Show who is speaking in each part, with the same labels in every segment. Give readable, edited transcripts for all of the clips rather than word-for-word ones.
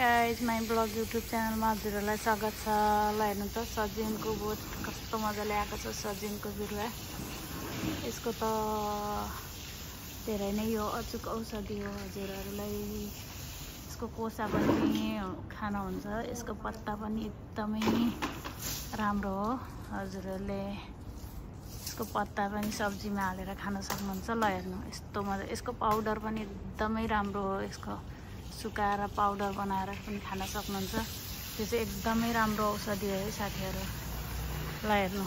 Speaker 1: Guys my blog YouTube च्यानलमा हजुरहरूलाई स्वागत छ। ल हेर्नु त सजिनको बोट कस्तो मजाले आएको छ। सजिनको बिरुवा यसको त धेरै नै यो अचुक औषधि हो हजुरहरूलाई। यसको कोसा पनि खाना हुन्छ, यसको पत्ता पनि एकदमै राम्रो हो। हजुरहरूले यसको पत्ता पनि सब्जीमा हालेर खान सक्नुहुन्छ। ल हेर्नु यस्तो मजा, यसको पाउडर पनि एकदमै राम्रो हो। यसको सुकाएर पाउडर बनाएर पनि खान सक्नुहुन्छ। त्यो चाहिँ एकदमै राम्रो औषधि हो है साथीहरू। ल हेर्नु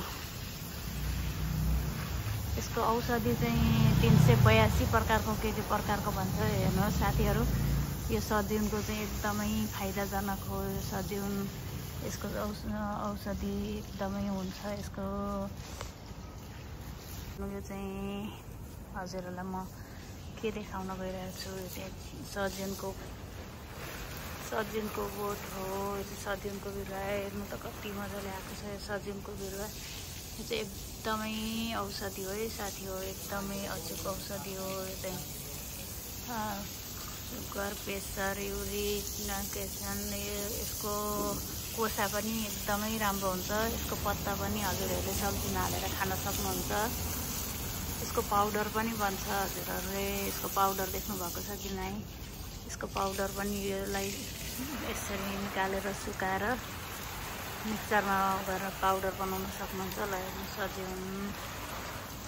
Speaker 1: यसको औषधि चाहिँ 382 प्रकारको के प्रकारको भन्छ। हेर्नुहोस् साथीहरू, यो सजिउनको चाहिँ एकदमै फाइदाजनक हो। यो सजिउन यसको औषधि एकदमै हुन्छ। यसको यो चाहिँ हजुरहरूलाई म के देखाउन गइरहेको छु। यो चाहिँ सजिउनको बोट हो। यो चाहिँ सजिउनको बिरुवा। हेर्नु त कति मजाले आएको छ यो सजिउनको बिरुवा। यो चाहिँ एकदमै औषधि हो है साथी हो, एकदमै अचुक औषधि हो। यो चाहिँ सुगर, प्रेसर, युरिक एसिड, यसको कोसा पनि एकदमै राम्रो हुन्छ। यसको पत्ता पनि हजुरहरूले सब्जीमा हालेर खान सक्नुहुन्छ। यसको पाउडर पनि बन्छ। हजुरहरूले यसको पाउडर देख्नुभएको छ कि नै? यसको पाउडर पनि यसलाई यसरी निकालेर सुकाएर मिक्सरमा गरेर पाउडर बनाउन सक्नुहुन्छ। ल हेर्नु सजिउन,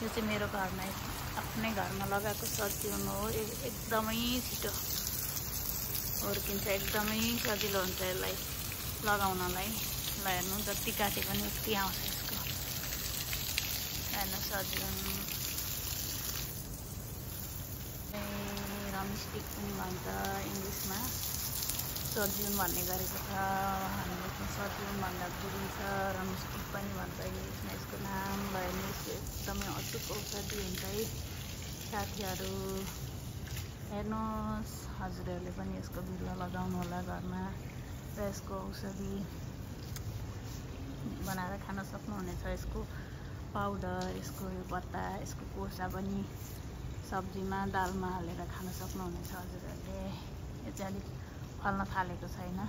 Speaker 1: यो चाहिँ मेरो घरमा आफ्नै घरमा लगाएको सजिउन हो। एकदमै छिटो हुर्किन्छ, एकदमै सजिलो हुन्छ यसलाई लगाउनलाई। ल हेर्नु जति काटे पनि उति आउँछ यसको। हेर्नु सजिउन रमस्टिक पनि भन्छ इङ्ग्लिसमा, सजिउन भन्ने गरेको छ। हामीले चाहिँ सजिउन भन्दा बुझिन्छ, रमस्टिक पनि भन्छ इङ्ग्लिसमा यसको नाम। ल हेर्नु एकदमै अचुक औषधि हुन्छ है साथीहरू। हेर्नुहोस् हजुरहरूले पनि यसको बिरुवा लगाउनु होला घरमा र यसको औषधि बनाएर खान सक्नुहुनेछ। यसको पाउडर, यसको यो पत्ता, यसको कोसा पनि सब्जीमा दालमा हालेर खान सक्नुहुनेछ हजुरहरूले। यो चाहिँ अलिक फल्न थालेको छैन।